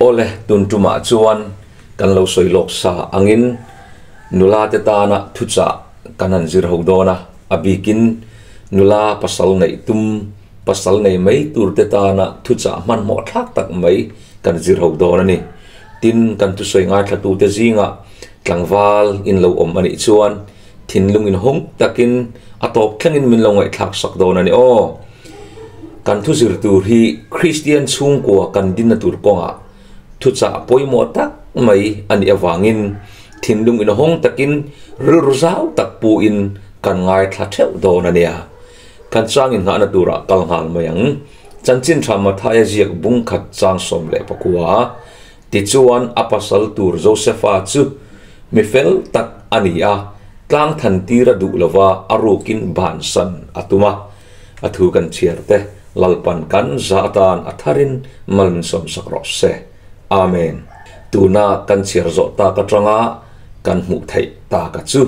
Awle, tun tumah chuan kan lo sawi lawk sa angin nula te tana thuchah kan han zir ho dawn a, a bikin nula pasal neih tum, pasal nei mai tur te tana thuchah hmanhmawh thlak tak mai kan zir ho dawn a ni. Tin, kan thusawi ngaithlatute zingah tlangval in lo awm a nih chuan thinlung inhawng takin a tawp thlengin min lo ngaihthlak sak dawn a ni aw. Kan thu zir tur hi Kristian chhungkua kan dinna tur kawngah thuchah pawimawh tak mai a nih avangin thinlung inhawng takin rilru zau tak puin kan ngaithla theuh dawn a nia. Kan chang inngahna turah kal nghal mai ang. Chanchin tha Mathaia ziak bung khat chang 19 Tichuan a pasal tur Josefa chu mi fel tak a ni a, tlang than tir a duh lova a rukin bansan a tum a. A thu kan chhiar te Lalpan kan za atan a tharin mal min sawmsak rawh se. Amen. Tuna kan chhiar zawh tak atanga kan hmuh theih taka chu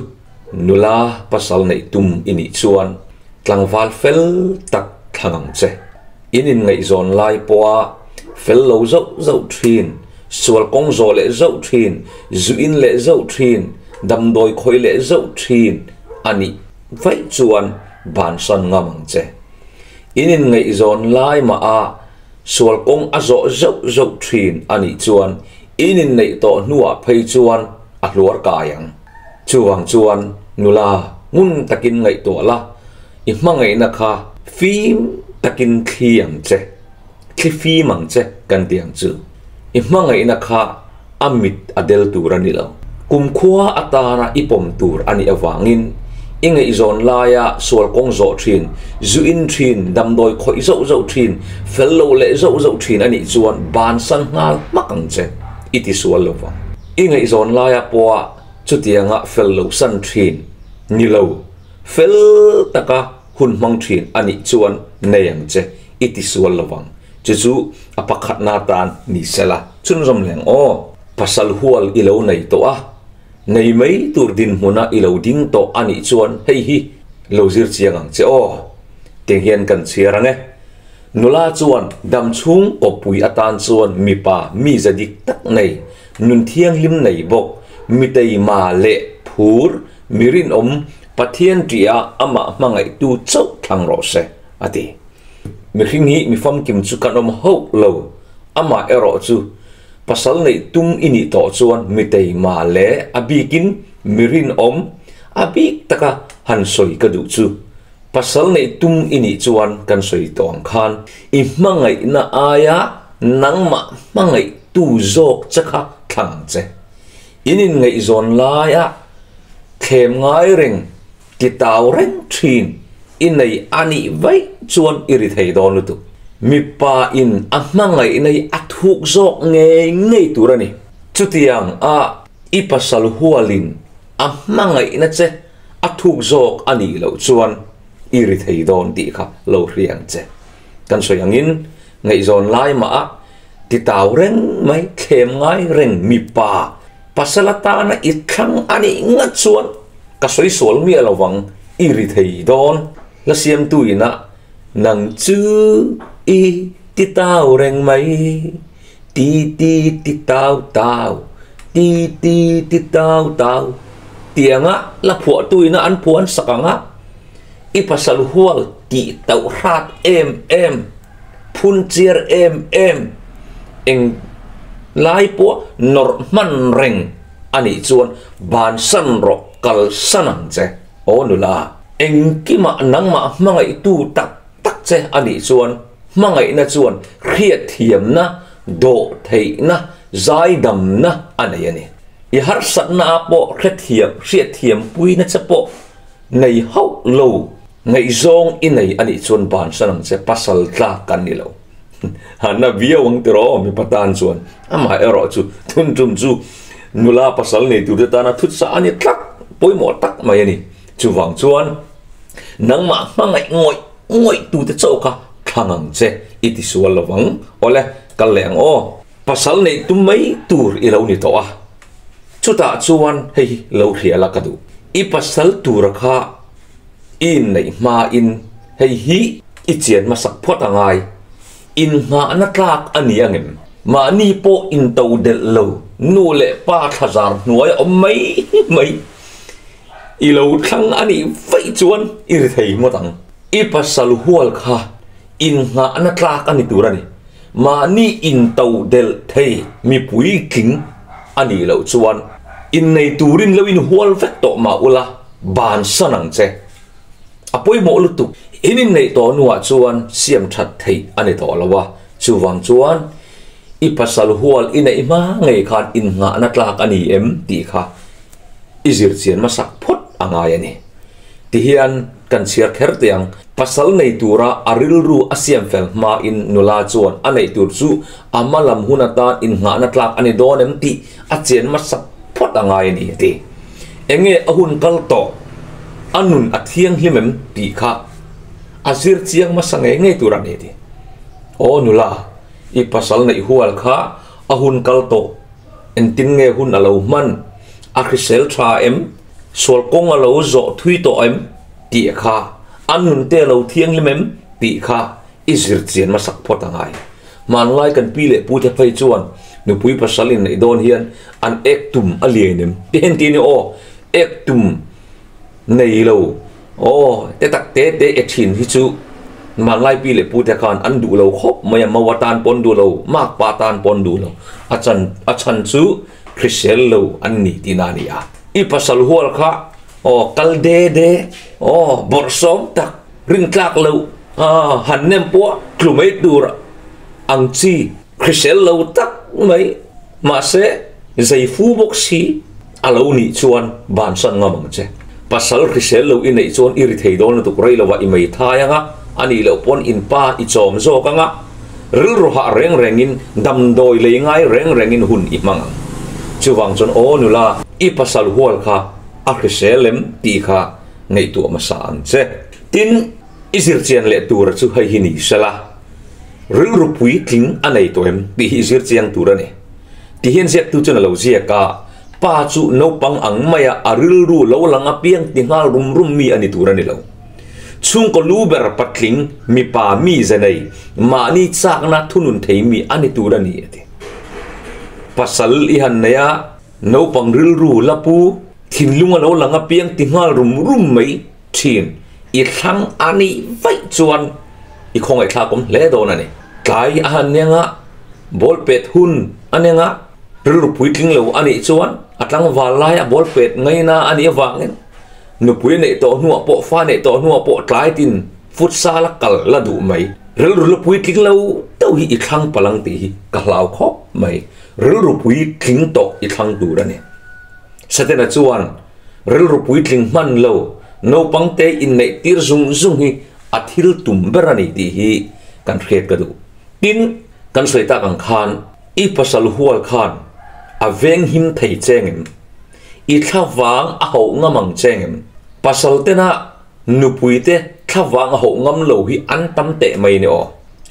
nula pasal neih tum i nih chuan tlangval fel tak thlang ang che. In inngaihzawn lai pawha fel lo zauh zauh thin, sual kawng zawh leh zauh thin, zu in leh zauh thin, damdawi khawih leh zauh thin a nih vaih chuan bansan ngam ang che. In inngaihzawn lai mah a sual kawng a zawh zauh zauh thin a nih chuan in inneih tawh hnuah phei chuan a hluar kai ang. Chuvang chuan nula ngun takin ngaihtuah la, I hmangaihna kha fim takin thli ang che, thli fim ang che kan ti ang chu. I hmangaihna kha a mit a del tur a ni lo. Kumkhua atana i pawm tur a nih avangin i ngaihzawn laia sual kawng zawh thin, zu in thin, damdawi khawih zauh zauh thin, fel lo leh zauh zauh thin a nih chuan bansan nghal hmak ang che, i ti sual lo vang. I ngaihzawn laia pawha chutianga fel lo san thin ni lo. Fel taka hun hmang thin a nih chuan nei ang che, i ti sual lo vang. Chu chu a pakhatna atan ni sela. Chhunzawm leng aw, pasal hual i lo nei tawh a, nei mai tur dinhmuna i lo ding tawh a nih chuan hei hi lo zir chiang ang che aw. Tiang hian kan chhiar ang e. Nula chuan dam chhung kawppui atan chuan mipa mize dik tak nei, nun thianghlim nei bawk, miteima leh phur Mi rinawm Pathian ṭihah amah hmangaihtu chauh thlang rawh se, a ti. Mihring hi mi famkim chu kan awm hauh lo, amah erawh chu pasal neih tum i nih tawh chuan mi teima leh a bikin mi rinawm a bik taka han sawi ka duh chu. Pasal neih tum i nih chuan kan sawi tawh ang khan i hmangaihna aia nangmah hmangaihtu zawk che kha thlang ang che. In inngaihzawn laia thlem ngai reng, ti tau reng thin i nei a nih vaih chuan i ri thei dawn lutuk. Mipa in a hmangaihna hi a thuk zawk ngei ngei tur a ni. Chutiang a i pasal hualin a hmangaihna che a thuk zawk a nih loh chuan i ri thei dawn tih kha lo hria ang che. Kan sawi angin ngaihzawn lai mah a Ti tau reng mai, thlem ngai reng mipa pasal atana i thlang a nih ngat chuan ka sawi sual miah lo vang, i ri thei dawn. La siamtu inah nang chu i ti tau reng mai, ti ti ti tau tau, ti ti ti tau tau tianga la phuahtu ina an phuah an sak ang a, i pasal hual tih tauh hrat em em. Phun chiar em em eng lai pawh nawrh hman reng a nih chuan bansan rawh kalsan ang che aw nula. Engkimah nangmah hmangaihtu tak tak che a nih chuan hmangaihna chuan hriatthiamna, dawhtheihna, zaidamna a nei a ni. I harsatna ah pawh hrethiam hriatthiampuina che pawh Nei hauh lo, ngaihzawng i nei a nih chuan bansan ang che, pasal tlak kan ni lo. Ha na viau ang tiraw mipa tan chuan, amah erawh chu thun tum chu nula pasal nei tur te tana thutsa a ni tlak, pawimawh tak mai a ni. Chuvang chuan nangmah hmangaih ngawih ngawih tute chauh kha thlang ang che i ti sual lo vang. Awle, kal leh ang aw. Pasal neih tum mai tur i lo ni tawh a. Chutah chuan hei hi lo hria la ka duh. I pasal tura kha i inneih hmain hei hi i chian hmasak phawt a ngai. Inngahna tlak a ni angem? Mahni pawh intodelh lo, nu leh pa thlazar hnuaia awm mai mai i lo thlang a nih vaih chuan i ri thei ngawt ang. I pasal hual kha innghahna tlak a ni tur a ni. Mahni intodelh thei mipui tling a nih loh chuan innei turin lo inhual vek tawh mah ula bansan ang che. A pawimawh lutuk. In inneih tawh hnuah chuan siam that theih a ni tawh lo a, chuvang chuan i pasal hual i neih hma ngei khan innghahna tlak a ni em tih kha i zirchian hmasak phawt a ngai a ni. Tihian kan chhiar kher teh ang, pasal nei tura a rilru a siam fel hmain nula chuan a neih tur chu a hma lam hun atan innghahna tlak a ni dawn em tih a chian hmasak phawt a ngai a ni a ti. Enge a hun kal tawh, a nun a thianghlim em tih kha a zir chiang hmasa ngei ngei tur a ni ti. Aw nula, i pasal neih hual kha a hun kal tawh, engtin nge hun a lo hman, a hrisel tha em, sual kawng a lo zawh thui tawh em tih kha, a nun te a lo thianghlim em tih kha i zir chian hmasak phawt a ngai. Hmanlai kan pi leh pute phei chuan nupui pasal inneih dawn hian an ek tum a lian em? Ti hen ti ni aw, ek tum nei lo aw te tak te te e thin hi chu hmanlai pi leh pute khan an duh lo khawp mai a, mau atan pawn duh lo, makpa atan pawn duh lo, a chan a chhan chu hrisel lo an ni tihna a ni a. I pasal hual kha aw kal de de aw bawrhsawm tak Rintlak loh han nem pawh tlu mai tur ang chi hrisel lo tak mai mahse zei fu bawk si a lo nih chuan bansan ngam ang che. Pasal hrisel lo i neih chuan i ri thei dawn lutuk rei lovah i mei thai ang a, a nih loh pawn in pa i chawm zawk ang a, rilru hah reng rengin damdawi lei ngai reng rengin hun i hmang ang. Chuvang chuan aw nula i pasal hual kha a hrisel em tih kha ngaihtuah hmasa ang che. Tin, i zirchian leh tura chu hei hi ni sela, rilru puitling a nei tawh em tih hi i zirchiang tur a ni. Ti hian ziaktu chuan a lo ziak a, pa chu naupang ang maia a rilru lo lang apiang ti nghal rum rum mi a ni tur a ni lo. Chhungkaw lu ber patling, mipa mi ze nei, mahni chakna thunun thei mi a ni tur a ni a ti. Pasal i han nei a, Naupang rilru la pu, thinlung a lo lang apiang ti nghal rum rum mai thin. I thlang a nih vaih chuan i khawngaihthlak awm hle dawn a ni. Tlai a han neng a, ball pet hun a neng a, rilru puitling lo a nih chuan a tlangval lai a ball pet ngaina a nih avangin nupui neih tawh hnuah pawh fa neih tawh hnuah pawh tlai tin futsal a kal la duh mai. Rilru la puitling lo deuh hi i thlang palang tih hi ka hlau khawp mai. Rilru puitling tawh i thlang tur a ni. Satena chuan rilru puitling hman lo naupangte inneih tir zung zung hi a thil tum ber a ni tih hi kan hriat ka duh. Tin, kan sawi tak ang khan i pasal hual khan a veng him thei cheng em? I thlavang a hauh ngam ang cheng em? Pasal tena nupuite thlavang a hauh ngam lo hi an tam teh mai ni aw.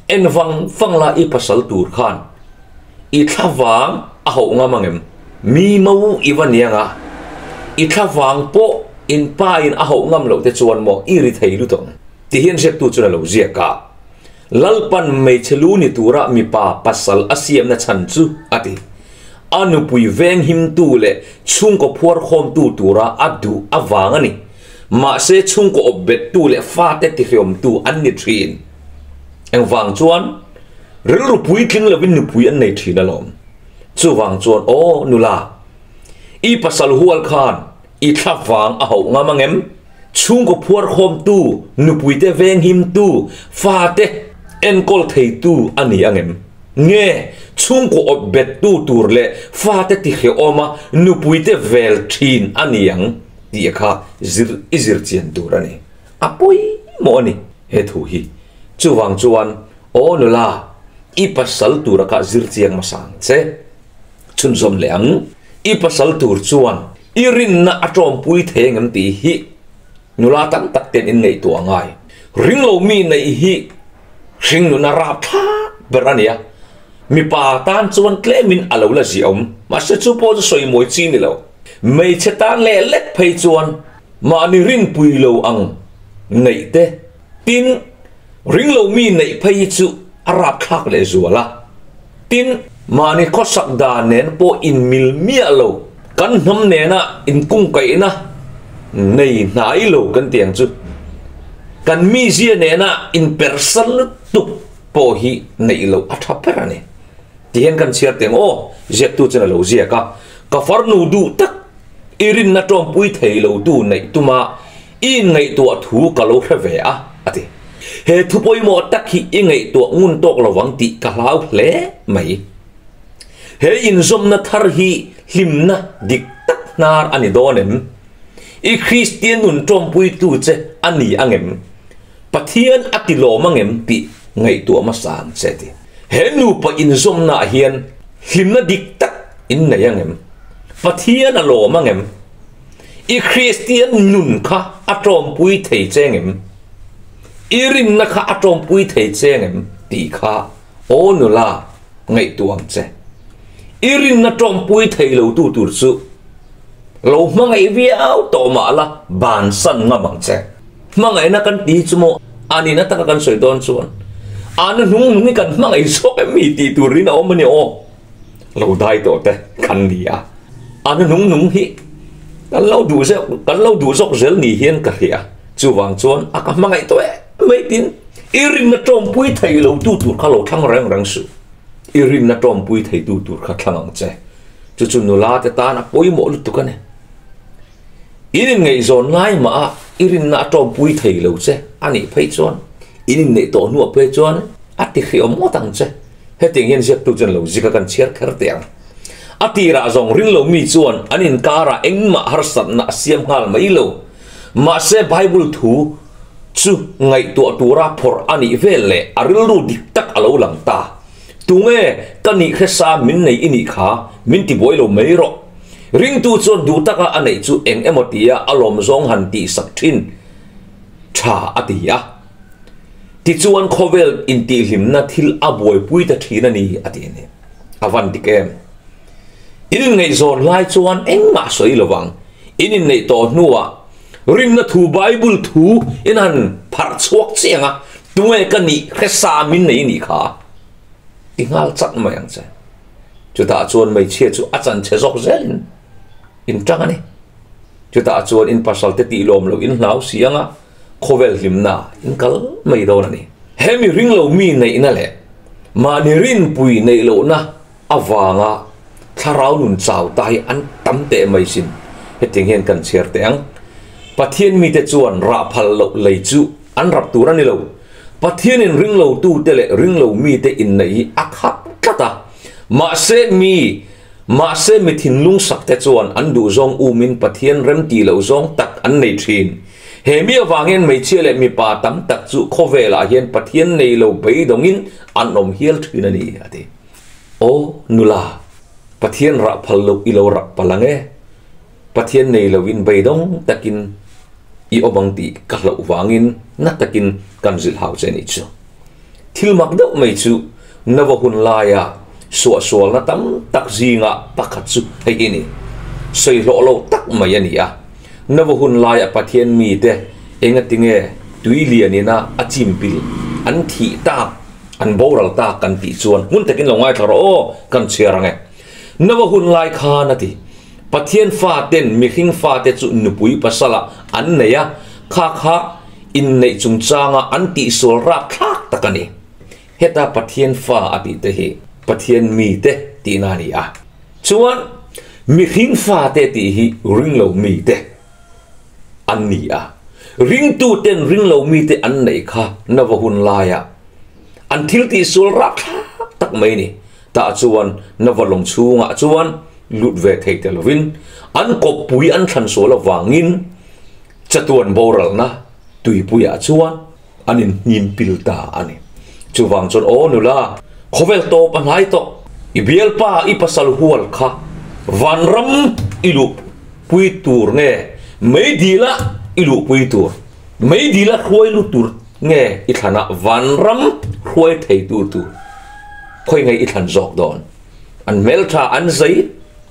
En vang vang la i pasal tur khan I thlavang a hauh ngam ang em? Mi mo i va niang a, i thlavang pawh in pa in a hauh ngam loh te chuan maw i ri thei lut ang? Ti hian ziaktu chuan a lo ziak a. Lalpan hmeichhe lu ni tura mipa pasal a siamna chhan chu a ti. A nupui venghimtu leh chhungkaw phuarkhawmtu tura a duh avang a ni. Mahse chhungkaw awpbettu leh fate tihriawmtu an ni thin. Engvang chuan? Rilru puitling lovin nupui an nei thin alawm. Chuvang chuan aw nula, i pasal hual khan i thlavang a hauh ngam angem? Chhungkaw phuarkhawmtu, nupuite venghimtu, fate enkawl theitu a ni angem? Nge chhungkaw awp bettu tur leh fate tihrehawma nupuite vel thin a ni ang tih kha zir i zir chian tur a ni. A pawimawh a ni he thu hi. Chuvang chuan Aw nula, i pasal tura kha zir chiang hmasa ang che. Chhunzawm leh ang, i pasal tur chuan i rinna a tawmpui thei engem tih hi nula tam tak ten in ngaihtuah a ngai. Ringlo mi neih hi hring nuna rapthlak ber a nia. Mipa tan chuan tlemin a lo la ziah awm, mahse chu pawh chu sawi mawi chi ni lo. Hmeichhe tan leh lek phei chuan mahni rinpui lo ang neih te, tin, Ringlo mi neih phei hi chu a rapthlak leh zual a. Tin, Mahni khawsak dan nen pawh inmil miah lo, kan hnam nena inkungkaihna nei hnai lo kan ti ang chu. Kan mizia nena inpersan lutuk pawh hi neih loh a tha ber a ni. Tihian kan chhiar teng aw, ziaktu chuan a lo ziak a, Ka farnu duh tak i rinna tawmpui thei lo tu neih tuma i inngaihtuah thu ka lo hre ve a, a ti. He thu pawimawh tak hi i ngaihtuah ngun tawk lo vang tih ka hlau hle mai. He inzawmna thar hi hlimna dik tak hnar a ni dawn em? I Kristian nun tawmpuitu che a ni angem? Pathian a ti lawm angem tih ngaihtuah hmasa ang che ti. He nupa inzawmnaah hian hlimna dik tak in nei angem? Pathian a lawm angem? I Kristian nun kha a tawmpui thei che angem? I rinna kha a tawmpui thei che angem tih kha aw nula ngaihtuah ang che. I rinna tawmpui thei lo tu tur chu lo hmangaih viau tawh mah la bansan ngam ang che. Hmangaihna kan ti hi chu maw a nihna taka kan sawi dawn chuan a na hnung hnung hi kan hmangaih zawk em mi tih turin a awm a ni aw. Lo dai tawh te kan ni a, a na hnung hnung hi kan lo duh zeuh kan lo duh zawk zel ni hian ka hria. Chuvang chuan a ka hmangaih tawh em mai tin i rinna tawmpui thei lo tu tur kha lo thlang reng reng suh. I rinna tawmpui thei tu tur kha thlang ang che. Chu chu nula te tan a pawimawh lutuk a ni. In inngaihzawn ngai mah a, i rinna a tawmpui thei lo che a nih phei chuan in inneih tawh hnuah phei chuan a ti hriawm ngawt ang che. Hetiang hian ziaktu chuan lo zik a kan chhiar kher teh ang. A tirah zawng ring lo mi chuan an inkarah engmah harsatna a siam nghal mai lo. Mahse Bible thu chu ngaihtuah tura phawrh a nih vel leh a rilru dik tak a lo lang ta. Tunge ka nih hresa min nei i nih kha min tibuai lo mai rawh. Ringtu chuan duh taka a neih chu eng emaw tia a lawm zawng han tihsak thin tha a ti a. Tichuan khawvel intihhlimna thil a buaipui ta thin a ni a ti a ni. A van dik em? In inngaihzawn lai chuan engmah sawi lo vang. In inneih tawh hnuah rinna thu Bible thu in han pharh chhuak chiang a, tunge ka nih hresa min nei nih kha ti nghal chat mai ang che. Chutah chuan hmeichhia chu a chanchhe zawk zelin in tang a ni. Chutah chuan in pasal te tih lawm loh in hlau si anga khawvel hlimna in kal mai dawn a ni. He mi ring lo mi neihna leh mahni rinpui neih lohna avanga thlarau nun chau ta hi an tam teh mai sin. Hetiang hian kan chhiar teh ang. Pathian mite chuan rah phal loh lei chu an rap tur a ni lo. Pathianin ringlotute leh ringlo mite inneih hi a khap tlat a, mahse mi, mahse mi thinlung sakte chuan an duhzawng umin Pathian remtih loh zawng tak an nei thin. He mi avangin hmeichhia leh mipa tam tak chu khawvelah hian Pathian nei lo beidawngin an awm hial thin a ni, a ti. Aw nula, Pathian rah phal loh i lo rap palh ang e. Pathian nei loin beidawng takin i awm ang tih ka hlauh vangin na takin kan zilh hau che nih chu. Thil mak deuh mai chu Nova hun laia suahsualna tam tak zinga pakhat chu hei hi ni. Sawi hlawh lo tak mai a ni a. Nova hun laia Pathian mite engatinge tui lianina a chimpil an thih tak, an boral tak kan tih chuan hmun takin lo ngaithla rawh aw, kan chhiar ang e. Nova hun lai khan a ti. Pathian faten mihring fate chu nupui pasala an nei a, kha kha inneih chungchanga an tihsual rakthlak tak a ni. Heta Pathian fa a tih te hi Pathian mite tihna a ni a. Chuan mihring fate tih hi ringlo mite an ni a. Ringtuten ringlo mite an neih kha nava hun laia an thil tihsual rakthlak tak mai a ni. Tah chuan Nava lawng chhungah chuan lut ve thei te lovin an kawppui an thlan sual avangin chatuan boralna tuipuiah chuan an inhnim pil ta a ni. Chuvang chuan aw nula, khawvel tawp a hnai tawh, i bialpa i pasal hual kha vanram i luhpui tur nge meidila i luhpui tur, meidila hruai lut tur nge i thlanah vanram hruai thei tur tur khawi nge i thlan zawk dawn? An hmeltha an zai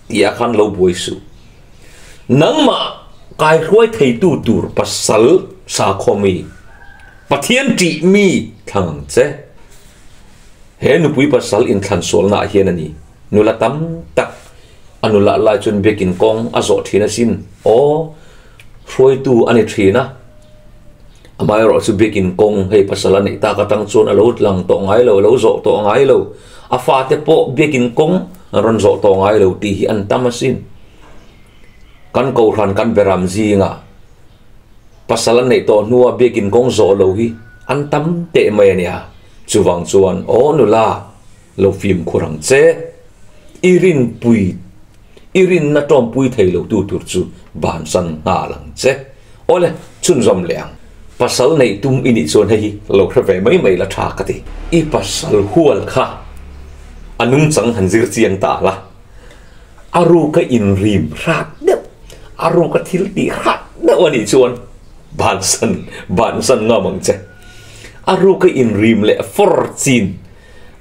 tih ah khan lo buai suh. Nangmah kai hruai theitu tur pasal sakhaw mi, Pathian tih mi thlang ang che. He nupui pasal inthlan sualna ah hian a ni. Nula tam tak a nula lai chuan biakin kawng a zawh thin asin. Aw, hruaitu a ni thin a. Amaherawh chu biakin kawng hei pasal a neih tak atang chuan a lo lang tawh ngai lo, a lo zawh tawh ngai lo. A fate pawh biakin kawng an rawn zawh tawh ngai lo tih hi an tam asin. Kan kohhran kan beram zingah pasal an neih tawh hnua biakin kawng zawh lo hi an tam teh mai a nia. Chuvang chuan aw nula lo fimkhur ang che. I rinpui, i rinna tawmpui thei lo tu tur chu bansan nghal ang che. Awle, chhunzawm leh ang. Pasal neih tum i nih chuan hei hi lo hre ve mai mai la tha ka ti. I pasal hual kha a nungchang han zir chiang ta la. A ruka inrim hrat deuh, a ruka thil tih hrat deuh a nih chuan bansan bansan ngam ang che. A ruka inrim leh fawr chin,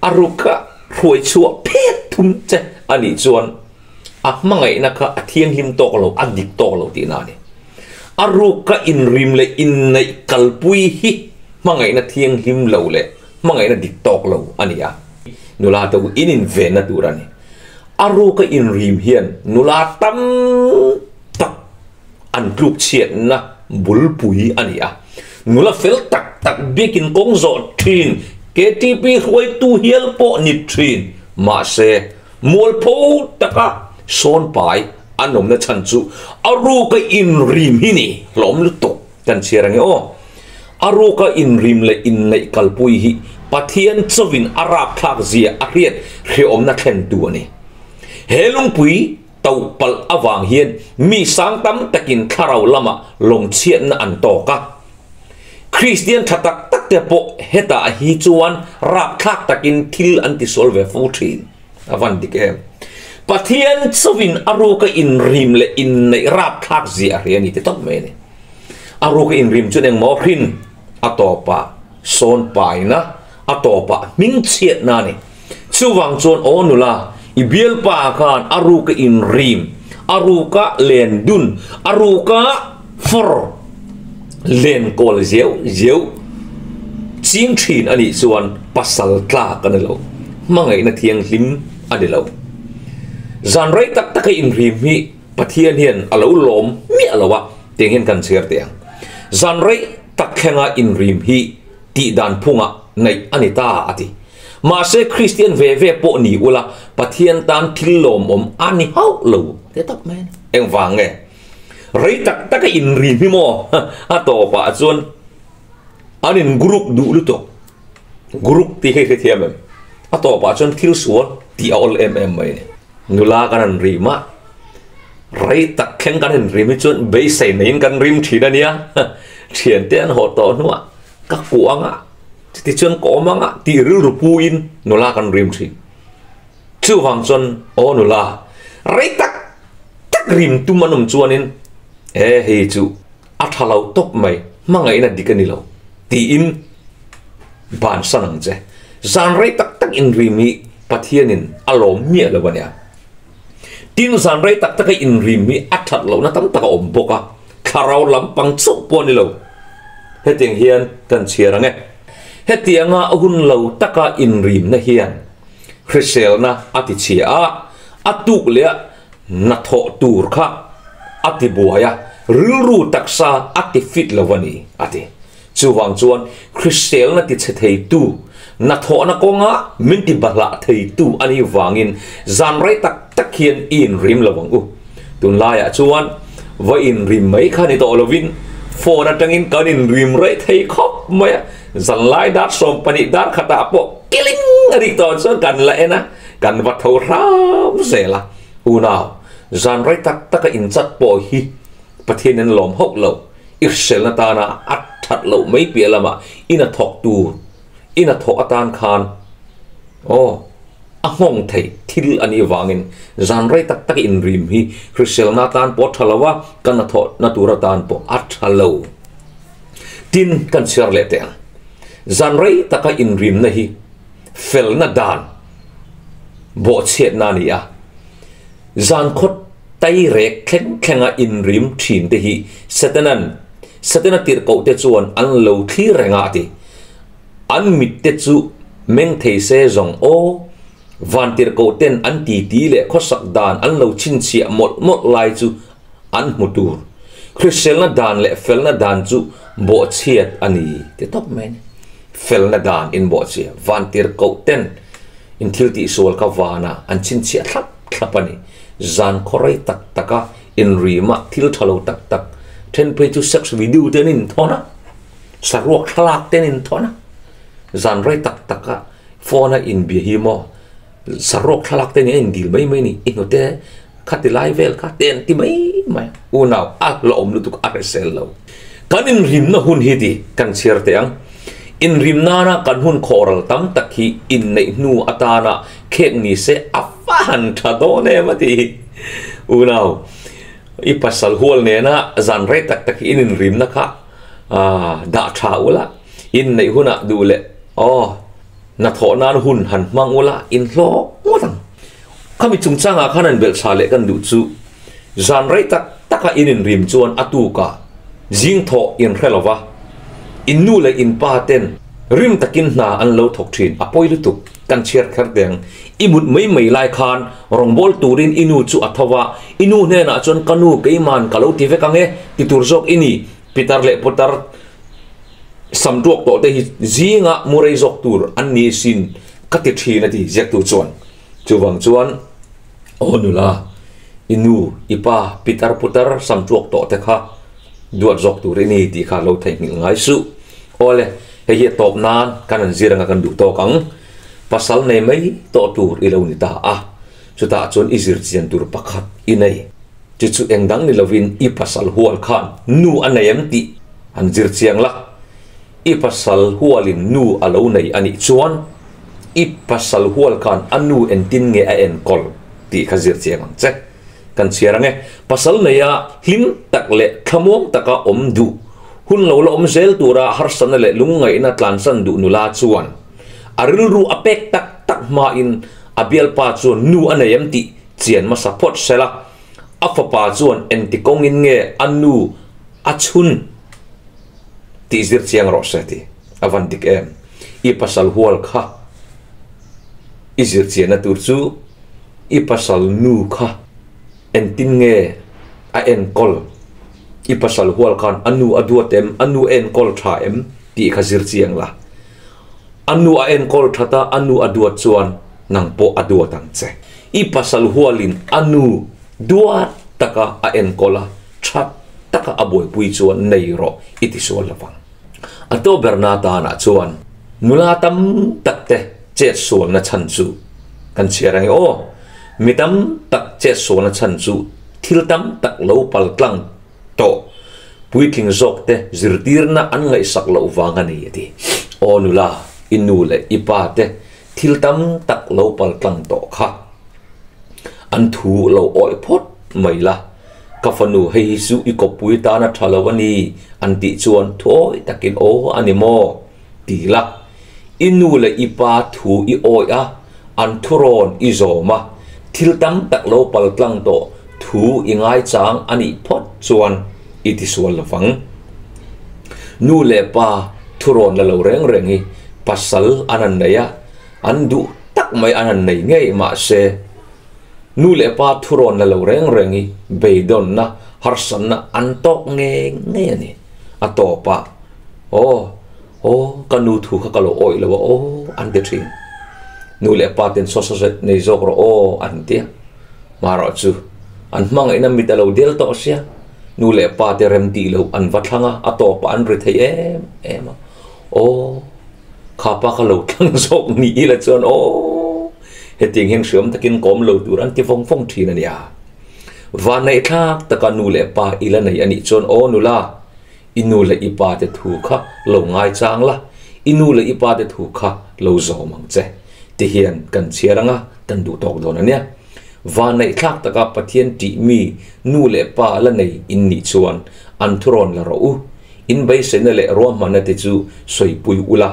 a ruka hruai chhuah phet thum che a nih chuan a hmangaihna kha a thianghlim tawk lo, a dik tawk lo tihna a ni. A ruka inrim leh inneih kalpui hi hmangaihna thianghlim lo leh hmangaihna dik tawk lo a ni a. Nula te u in invenna tur a ni. A ruka inrim hian nula tam tak an tluk chhiatna bulpui a ni a. Nula fel tak tak biakin kawng zawh thin, KTP hruaitu hial pawh ni thin. Mahse, mualpho taka sawn pai an awmna chhan chu a ruka inrim hi ni hlawm lutuk kan chhiar ange aw. A ruka inrim leh inneih kalpui hi Pathian chawin a rapthlak zia a hriat hreawmna thlentu a ni. He lungpui to palh avang hian mi sang tam takin thlarau lamah lawngchhiatna an tawk a. Kristian tha tak tak te pawh hetah hi chuan rapthlak takin thil an tisual ve fo thin. A van dik em? Pathian chawin a ruka inrim leh inneih rapthlak zia a hria a ni ti tawp mai a ni. A ruka inrim chuan engmaw hrin a tawpah sawn paina, a tawpah hmingchhiatna a ni. Chuvang chuan aw nula, i bialpa khan a ruka inrim, a ruka len dun, a ruka fawr len kawl zeuh zeuh ching thin a nih chuan pasal tlak a ni lo, hmangaihna thianghlim a ni lo. Zan rei tak taka inrim hi Pathian hian a lo lawm miah lo a, tiang hian kan chhiar teh ang. Zan rei tak thlenga inrim hi tih dan phungah ngaih a ni ta a ti. Mahse Kristian ve ve pawh ni ula Pathian tan thil lawmawm a ni hauh lo ti tawp mai a ni. Engvang nge? Rei tak taka inrim hi maw a tawpah chuan an in group duh lutuk. Group tih hi hrethiam em? A tawpah chuan thil sual tih a awl em em mai a ni. Nula kan han rim a, rei tak thleng kan han rim hi chuan beisei neiin kan rim thin a nia. Thiante an haw tawh hnuah ka kuah anga, chutichuan ka awm anga tih rilru puiin nula kan rim thin. Chuvang chuan aw nula, rei tak tak rim tum an awm chuanin e hei chu a tha lo tawp mai, hmangaihna dik a ni lo tiin bansan ang che. Zan rei tak tak inrim hi Pathianin a lawm miah lo a nia. Tin, zan rei tak taka inrim hi a that lohna tam tak a awm bawk a, thlarau lampang chauh pawh a ni lo. Hetiang hian kan chhiar ang e. Hetianga hun lo taka inrimna hian hriselna a ti chhia a, a tuk leh a hnathawh tur kha a ti buai a, rilru taksa a ti fit lo a ni, a ti. Chuvang chuan hriselna ti chhe theitu, hnathawhna kawnga min ti bahlah theitu a nih vangin zan rei tak tak hian i inrim lo ang u. Tunlaiah chuan va inrim mai kha ni tawh lovin phone atangin kan inrim rei thei khawp mai a, zanlai dar 12 dar khatah pawh kiling a rik tawh chuan kan la en a, kan va tho hram zel a. Unau, zan rei tak taka inchat pawh hi Pathian in lawm hauh lo. I hriselna tana a that loh mai piah lamah ina thawk tur, ina thawh atan khan aw a nghawng theih thil a nih vangin zan rei tak tak inrim hi hriselna atan pawh a tha lo a, kan a thawhna tur atan pawh a tha lo. Tin, kan chhiar leh teh ang. Zan rei taka inrimna hi felna dan bawhchhiatna a ni a, zan khawt Tai rek thleng thlenga inrim thin te hi Satanan, Satana tirhkoh te chuan an lo thlir reng a, a ti. An mit te chu meng thei se zawng aw, Vantirhkoh ten an titi leh khawsak dan an lo chhinchhiah mawlh mawlh lai chu an hmu tur. Hriselna dan leh felna dan chu bawhchhiat a ni ti tawp mai a ni. Felna dan in bawhchhia vantirhkoh ten in thil tihsual kha vanah an chhinchhiah thlap thlap a ni. Zan khawrei tak taka inrima thil tha lo tak tak then phei chu sex video te an inthawn a, saruak thlalak te an inthawn a, zan rei tak taka phone a inbia hi maw saruak thlalak te nen a indil mai mai a ni. I hnute khati lai vel kha te an ti mai mai a, unau a hlauhawm lutuk a hrisel lo. Kan inrimna hun hi ti kan chhiar teh ang. Inrim nana kan hun khawhral tam tak hi inneih hnu atana khek ni se a va han tha dawn em a ti. Unau, i pasal hual nena zan rei tak tak hi in inrimna kha dah tha ula, inneih hunah duh leh aw hnathawh nan hun han hmang ula inhlawk ngawt ang. Khami chungchangah khan an belh tha leh kan duh chu zan rei tak taka in inrim chuan a tukah zing thawh in hre lova, in nu leh in pa ten rim takin hna an lo thawk thin a pawi lutuk kan chhiar kher teng. I mut mai mai lai khan rawngbâwl turin i nu chu a tho va, i nu hnenah chuan ka nu keiman ka lo ti vek ang e ti tur zawk i ni, pitar leh putar sam tuak tawh te hi zingah mu rei zawk tur an ni sin ka ti thin a ti ziaktu chuan. Chuvang chuan aw nula, i nu, i pa, pitar putar sam tuak tawh te kha duat zawk tur i ni tih kha lo theihnghilh ngai suh. Awle, hei hi a tawp nan kan han zir anga kan duh tawk ang. Pasal nei mai tawh tur i lo ni ta a, chutah chuan i zir chian tur pakhat i nei. Chu chu eng dang ni lovin i pasal hual khan nu a nei em tih han zir chiang la. I pasal hualin nu a lo nei a nih chuan i pasal hual khan a nu entin nge a enkawl tih kha zir chiang ang che. Kan chhiar ang e, pasal neia hlim tak leh thlamuang taka awm duh, hun lo la awm zel tura harsatna leh lungngaihna tlansan duh nula chuan a rilru a pek tak tak hmain a bialpa chuan nu a nei em tih chian hmasa phawt sela, a fapa chuan engti kawngin nge a nu a chhun tih zir chiang rawh se ti a van dik em? I pasal hual kha i zir chianna tur chu i pasal nu kha entin nge a enkawl, i pasal hual khan a nu a duat em, a nu a enkawl tha em tih kha zir chiang la. A nu a enkawl that a, a nu a duat chuan nang pawh a duat ang che. I pasal hualin a nu duat taka a enkawl a, that taka a buaipui chuan nei rawh i ti sual lo vang. A to berna tanah chuan nula tam tak te chet sualna chhan chu kan chhiar ang e aw. Mi tam tak chet sualna chhan chu thil tam tak lo pal tlang tawh puitling zawk te zirtirna an ngaihsak loh vang a ni a ti. Aw nula, i nu leh i pa te thil tam tak lo pal tlang tawh kha an thu lo awih phawt mai la. Ka fanu hei hi chu i kawppui tan a tha lo a ni an tih chuan thuawi takin aw a ni maw? ti la. I nu leh i pa thu i awih a, an thurawn i zawm a, thil tam tak lo pal tlang tawh thu i ngaichang a nih phawt chuan i tisual lo vang. Nu leh pa thurawn la lo reng reng hi pasal an han nei a, an duh tak mai an han nei ngei mahse, Nu leh pa thurawn la lo reng reng hi beidawnna, harsatna an tawk ngei ngei a ni. A tawp a, Aw, aw, ka nu thu kha ka lo awih lo a aw, an ti thin. Nu leh pa ten saw saw zet nei zawk rawh aw, an ti a. Marawh chu an hmangaihna mit a lo del tawh sia, nu leh pa te rem tih loh an va thlang a, a tawpah an ri thei em em a. Aw, kha pa kha lo thlang zawk ni ila chuan aw. Hetiang hian hriam takin kawm lo tur an ti vawng vawng thin a nia. Vanneih thlak taka nu leh pa i la nei a nih chuan aw nula, i nu leh i pa te thu kha lo ngaichang la, i nu leh i pa te thu kha lo zawm ang che. Ti hian kan chhiar anga kan duh tawk dawn a nia. Vanneih thlak taka Pathian tih mi nu leh pa la nei in nih chuan an thurawn la rawh u. In beiseina leh ruahmanna te chu sawipui ula.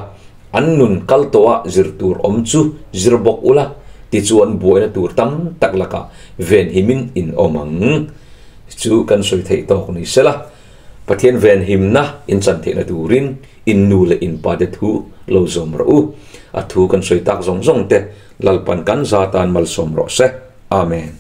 An nun kal tawha zir tur awm chu zir bawk ula, tichuan buaina tur tam tak lakah venhimin in awm ang. Chu kan sawi theih tawk ni sela, Pathian venhimna in chan theihna turin in nu leh in pa te thu lo zawm rawh u. A thu kan sawi tak zawng zawng te Lalpan kan za tan malsawm rawh se. Amen.